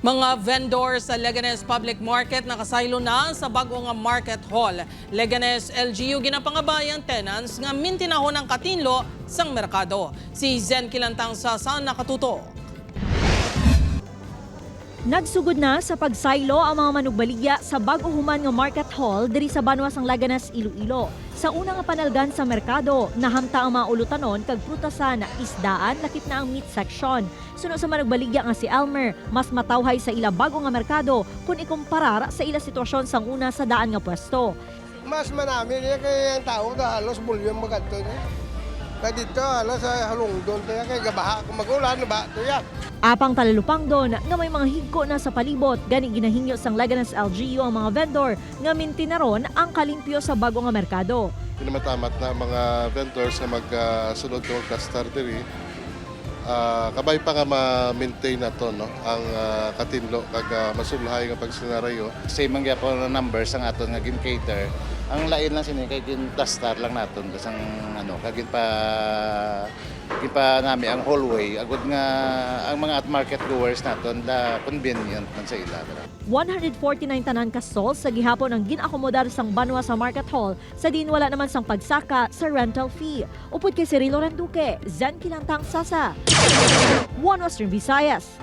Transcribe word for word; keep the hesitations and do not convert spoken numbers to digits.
Mga vendor sa Leganes Public Market nakasaylo na sa bag-o nga market hall. Leganes L G U ginapangabayan tenants nga mintinahon ang katinlo sang merkado. Si Zen Kilantang Sasa nakatutok. Nagsugod na sa pagsaylo ang mga manugbaligya sa bag-o human nga market hall diri sa banwa sang Leganes, Iloilo. Sa una nga panalgan sa merkado, nahamtang ang mga ulutanon kag prutasan, isdaan, lakip na ang meat section. Suno sa manugbaligya nga si Elmer, mas matawhay sa ila bag-o nga merkado kon ikumparar sa ila sitwasyon sang una sa daan nga pwesto. Mas manami niya kay ang tao da halos bulyon magadto niya. Kay dito halos sa halungdon to ya kay gabaha kung mag-ulan ba to ya. Apang talalupangdon nga may mga higko na sa palibot, gani ginahingyo sang Leganes L G U ang mga vendor nga mintinaron ang kalimpyo sa bag-o nga merkado. Pinamatamat na ang mga vendors nga magsunod nga magplastar diri. Ah, kabay pa nga ma-maintain naton, no, ang ah, katinlo kag ah, masulhay nga pagsenaryo. Same man gyapon ang numbers ang aton nga gin-cater. Ang lain lang sini kay gin-plastar lang naton sang ano, kag ginpa ginpa nami ang hallway agud nga ang mga at market goers naton la convenient man sa ila. One hundred forty-nine tanan ka stalls sa gihapon ang gin-akomodar sang banwa sa Market Hall, sa diin wala naman sang pagsaka sa rental fee. Upod kay Cirilo Randuque, Zen Kilantang, Sasa, One Western Visayas.